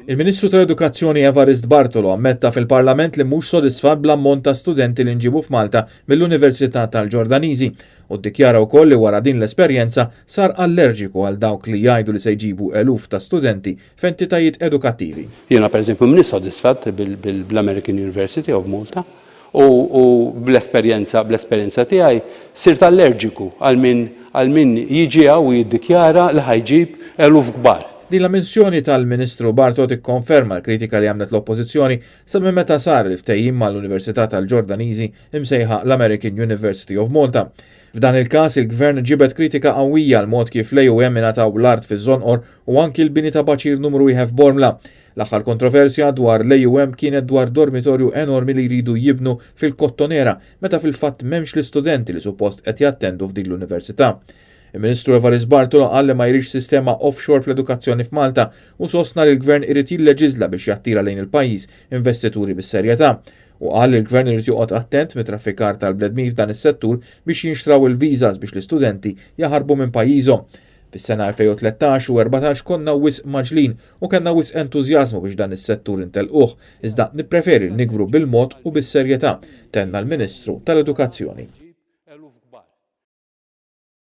Il-Ministru tal-Edukazzjoni Evarist Bartolo ammetta fil-Parlament li mhux sodisfatt bl-ammont ta' studenti li nġiebu f'Malta mill-Università tal-Ġordaniżi u ddikjara wkoll li wara din l-esperjenza sar allerġiku għal dawk li jgħidu li se jġibu eluf ta' studenti f'entitajiet edukattivi. Jiena pereżempju m'iniex sodisfatt bl-American University of Malta u bl-esperjenza bl-esperjenza tiegħi sirt allerġiku għal min għal min jiġi hawn u jiddikjara li ħa jġib eluf kbar. Din l-ammissjoni tal-Ministru Bartolo tikkonferma l-kritika li għamlet l-Oppożizzjoni sa minn meta sar il-ftehim mal-Università tal-Ġordaniżi msejħa l-American University of Malta. F'dan il-każ il-Gvern ġibed kritika qawwija għall-mod kif l-AUM ingħataw l-art fiż-Żonqor u anki l-bini ta' baċir numru wieħed f'Bormla. L-aħħar kontroversja dwar l-AUM kienet dwar dormitorju enormi li jridu jibnu fil-Kottonera meta fil-fatt m'hemmx l-istudenti li suppost qed jattendu f'din l-università. Il-Ministru Evarist Bartolo qal li ma jridx sistema offshore fl-edukazzjoni f'Malta u sostna li l-Gvern irid jilleġiżla biex jattira lejn il-pajjiż investituri bis-serjetà. U qal li l-Gvern irid joqgħod attent mit-traffikar tal-bnedmin f'dan is-settur biex jinxtraw il-visas biex l-istudenti jaħarbu minn pajjiżhom. Fis-sena 2013 u 14 konna wisq mgħaġġlin u kellna wisq entużjażmu biex dan is-settur intelquh, iżda nippreferi li nikbru bil-mod u bis-serjetà, tenna l-Ministru tal-Edukazzjoni.